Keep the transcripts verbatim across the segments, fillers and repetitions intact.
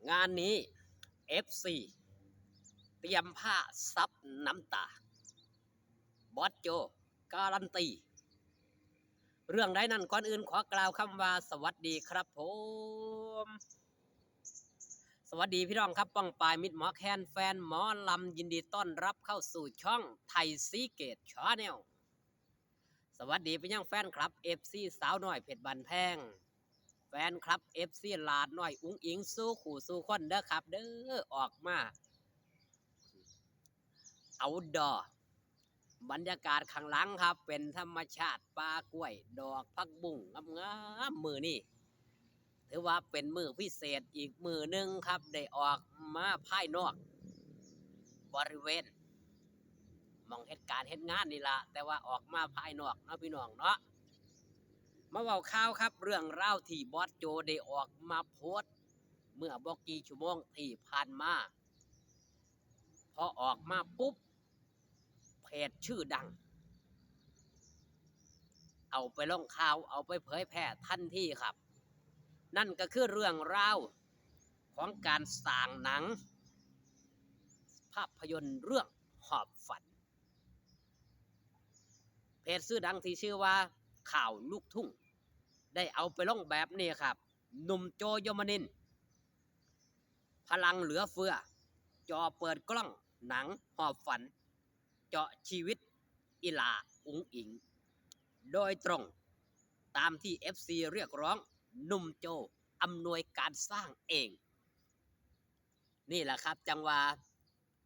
งานนี้ เอฟซี เตรียมผ้าซับน้ำตา บอสโจการันตี เรื่องใดนั้นก่อนอื่นขอกล่าวคำว่าสวัสดีครับผม สวัสดีพี่น้องครับ ป้องปายมิตรหมอแคน แฟนหมอลำ ยินดีต้อนรับเข้าสู่ช่องไทยซีเกตชาแนล สวัสดีไปยังแฟนคลับ เอฟซี สาวน้อยเพชรบ้านแพง แฟนคลับ เอฟซี หลาดน้อยอุ๋งอิ๋ง สู่คู่สู่คนเด้อครับเด้อ ออกมา เอาดอ บรรยากาศข้างหลังครับ เป็นธรรมชาติป่ากล้วย ดอกผักบุ้งงามๆ มื้อนี้ ถือว่าเป็นมื้อพิเศษอีกมื้อหนึ่งครับ ได้ออกมาภายนอก บริเวณหม่องเฮ็ดการเฮ็ดงานนี่ล่ะ แต่ว่าออกมาภายนอกเนาะพี่น้องเนาะ มาเว้าข่าวครับ เรื่องราวที่บอสโจได้ออกมาโพสต์เมื่อบ่กี่ชั่วโมงที่ผ่านมา พอออกมาปุ๊บ เพจชื่อดัง เอาไปลงข่าว เอาไปเผยแพร่ทันทีครับ นั่นก็คือเรื่องราวของการสร้างหนัง ภาพยนตร์เรื่องหอบฝัน เพจชื่อดังที่ชื่อว่าข่าวลูกทุ่ง ได้เอาไปลงแบบนี้ครับ หนุ่มโจ ยมนินทร์ พลังเหลือเฟือ จ่อเปิดกล้องหนังหอบฝัน เจาะชีวิตอีหล่าอุ๋งอิ๋ง โดยตรง ตามที่ เอฟซี เรียกร้อง หนุ่มโจอำนวยการสร้างเอง นี่แหละครับ จั่งว่า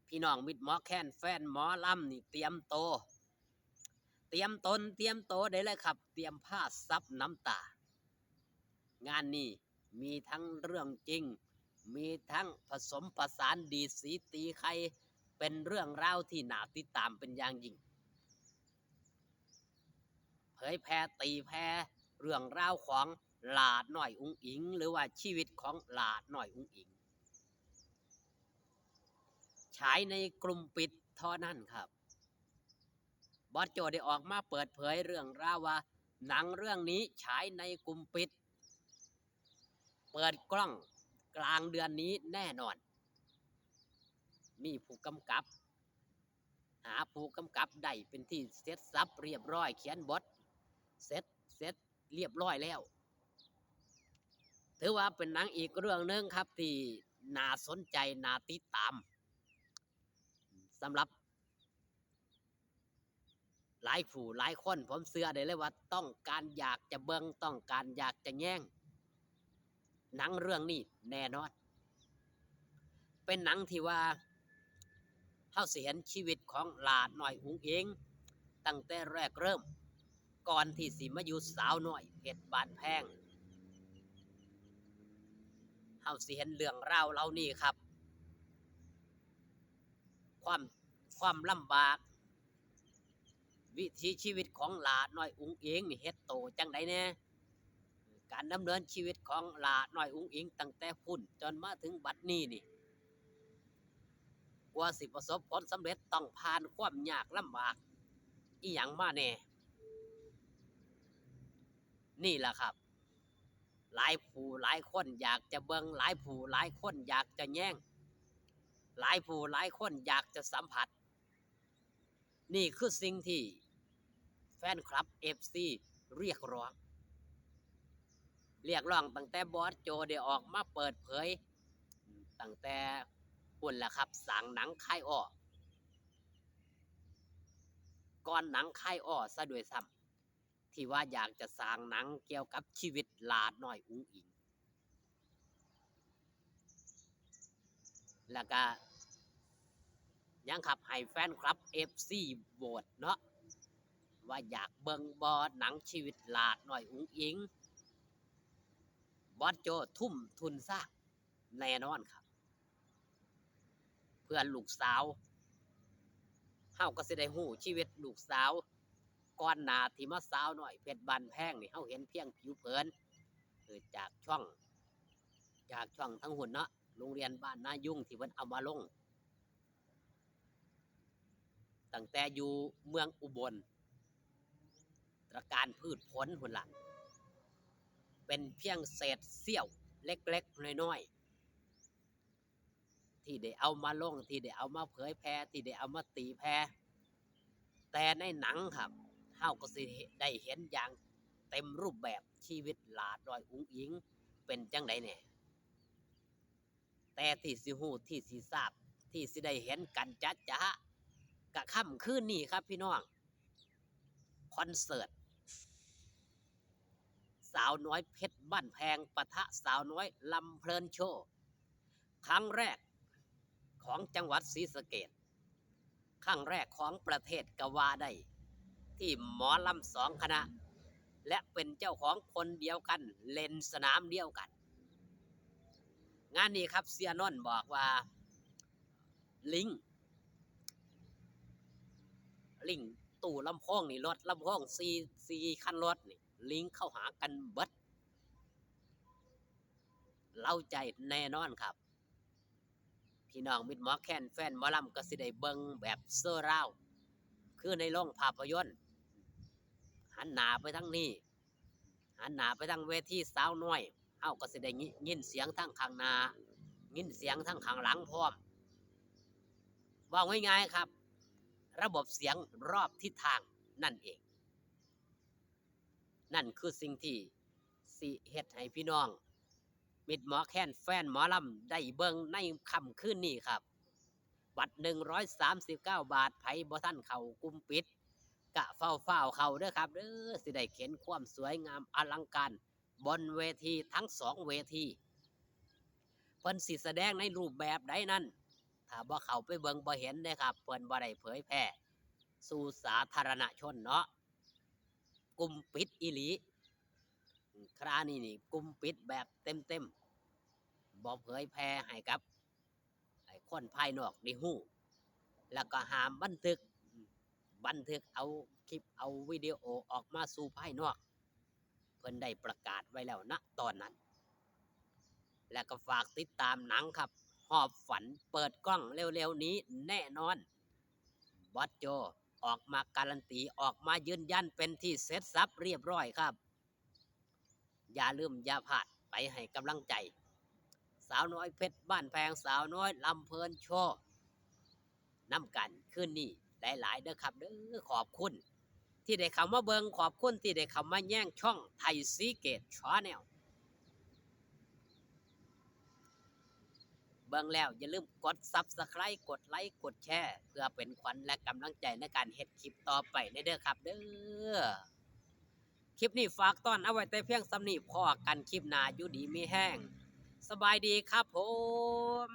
พี่น้องมิตรหมอแคน แฟนหมอลำนี่เตรียมโต เตรียมตนเตรียมโตได้เลยครับ เตรียมผ้าซับน้ำตา งานนี้มีทั้งเรื่องจริง มีทั้งผสมผสานดีดสีตีไข่ เป็นเรื่องราวที่น่าติดตามเป็นอย่างยิ่ง เผยแพร่ตีแพร่เรื่องราวของหล่าน้อยอุ๋งอิ๋ง หรือว่าชีวิตของหล่าน้อยอุ๋งอิ๋ง ฉายในกลุ่มปิดเท่านั้นครับ บอสโจได้ออกมาเปิดเผยเรื่องราวว่า หนังเรื่องนี้ฉายในกลุ่มปิด เปิดกล้องกลางเดือนนี้แน่นอน มีผู้กำกับ หาผู้กำกับได้เป็นที่เสร็จสับเรียบร้อย เขียนบทเสร็จ เสร็จเรียบร้อยแล้ว ถือว่าเป็นหนังอีกเรื่องหนึ่งครับ ที่น่าสนใจ น่าติดตาม สำหรับหลายผู้หลายคน ผมเชื่อได้เลยว่าต้องการอยากจะเบิ่ง ต้องการอยากจะแยง หนังเรื่องนี้แน่นอน เป็นหนังที่ว่าเฮาสิเห็นชีวิตของหล่าน้อยอุ๋งอิ๋ง ตั้งแต่แรกเริ่ม ก่อนที่สิมาอยู่สาวน้อยเพชรบ้านแพง เฮาสิเห็นเรื่องราวเหล่านี้ครับ ความ ความลำบาก วิถีชีวิตของหล่าน้อยอุ๋งอิ๋งนี่เฮ็ดโตจั่งใดแน่ การดำเนินชีวิตของหล่าน้อยอุ๋งอิ๋งตั้งแต่พู้นจนมาถึงบัดนี้นี่ กว่าสิประสบผลสำเร็จต้องผ่านความยากลำบากอิหยังมาแน่ นี่ล่ะครับ หลายผู้หลายคนอยากจะเบิ่ง หลายผู้หลายคนอยากจะแยง หลายผู้หลายคนอยากจะสัมผัส นี่คือสิ่งที่แฟนคลับ เอฟซี เรียกร้อง เรียกร้องตั้งแต่บอสโจได้ออกมาเปิดเผย ตั้งแต่พู้นล่ะครับ สร้างหนังคายอ้อ ก่อนหนังคายอ้อซะด้วยซ้ำ ที่ว่าอยากจะสร้างหนังเกี่ยวกับชีวิตหล่าน้อยอุ๋งอิ๋ง แล้วก็ยังครับ ให้แฟนคลับ เอฟซี โหวตเนาะ ว่าอยากเบิ่งบ่หนังชีวิตหล่าน้อยอุ๋งอิ๋ง บอสโจทุ่มทุนสร้างแน่นอนครับ เพื่อลูกสาว เฮาก็สิได้ฮู้ชีวิตลูกสาว ก่อนหน้าที่มาสาวน้อยเพชรบ้านแพงนี่ เฮาเห็นเพียงผิวเผิน เออ จากช่อง จากช่องทางพู้นเนาะ โรงเรียนบ้านนายุงที่เพิ่นเอามาลง ตั้งแต่อยู่เมืองอุบล ตระการพืชผลพู้นล่ะ เป็นเพียงเศษเสี้ยวเล็กๆน้อย ที่ได้เอามาลง ที่ได้เอามาเผยแพร่ ที่ได้เอามาตีแผ่ แต่ในหนังครับ เฮาก็สิได้เห็นอย่างเต็มรูปแบบชีวิตหลาน้อยอุ๋งอิ๋งเป็นจั่งใดแหน่ แต่ที่สิฮู้ ที่สิทราบ ที่สิได้เห็นกันจะๆ กะค่ำคืนนี้ครับพี่น้อง คอนเสิร์ต สาวน้อยเพชรบ้านแพง ปะทะสาวน้อยลำเพลินโชว์ ครั้งแรกของจังหวัดศรีสะเกษ ครั้งแรกของประเทศก็ว่าได้ ที่หมอลำสองคณะ และเป็นเจ้าของคนเดียวกัน เล่นสนามเดียวกัน งานนี้ครับ เสียนนท์บอกว่า ลิงก์ ลิงก์ตู้ลำโพงนี่ รถลำโพงสี่ สี่คันรถนี่ ลิงก์เข้าหากันเบิด เร้าใจแน่นอนครับ พี่น้องมิตรหมอแคน แฟนหมอลำก็สิได้เบิ่งแบบเซอร์ราวด์ คือในโรงภาพยนตร์ หันหน้าไปทางนี้ หันหน้าไปทางเวทีสาวน้อย เฮาก็สิได้ยิน ยินเสียงทางข้างหน้า ยินเสียงทางข้างหลังพร้อม เว้าง่ายๆครับ ระบบเสียงรอบทิศทางนั่นเอง นั่นคือสิ่งที่สิเฮ็ดให้พี่น้อง มิตรหมอแคน แฟนหมอลำได้เบิ่งในค่ำคืนนี้ครับ บัตรหนึ่งร้อยสามสิบเก้าบาท ไผบ่ทันเข้ากลุ่มปิด กะฟ้าวๆเข้าเด้อครับเด้อ สิได้เห็นความสวยงามอลังการบนเวทีทั้งสองเวที เพิ่นสิแสดงในรูปแบบใดนั้น ถ้าบ่เข้าไปเบิ่งบ่เห็นเด้อครับ เพิ่นบ่ได้เผยแพร่สู่สาธารณชนเนาะ กลุ่มปิดอีหลี คราวนี้นี่กลุ่มปิดแบบเต็มๆ บ่เผยแพร่ให้กับ ให้คนภายนอกได้ฮู้ แล้วก็ห้ามบันทึก บันทึกเอาคลิปเอาวิดีโอออกมาสู่ภายนอก เพิ่นได้ประกาศไว้แล้ว ณ ตอนนั้น และก็ฝากติดตามหนังครับ หอบฝัน เปิดกล้องเร็วๆนี้แน่นอน บอสโจออกมาการันตี ออกมายืนยันเป็นที่เสร็จสรรพเรียบร้อยครับ อย่าลืมอย่าพลาดไปให้กำลังใจ สาวน้อยเพชรบ้านแพง สาวน้อยลำเพลินโชว์นำกันคืนนี้หลายๆเด้อครับเด้อ ขอบคุณที่ได้เข้ามาเบิ่ง ขอบคุณที่ได้เข้ามาแยงช่องไทยศรีเกตแชนแนล เบิ่งแล้วอย่าลืมกด Subscribe กดไลค์ กดแชร์ เพื่อเป็นขวัญและกำลังใจในการเฮ็ดคลิปต่อไปในเด้อครับเด้อ คลิปนี้ฝากต้อนเอาไว้แต่เพียงส่ำนี้ พ้อกันคลิปหน้า อยู่ดีมีแฮง สบายดีครับผม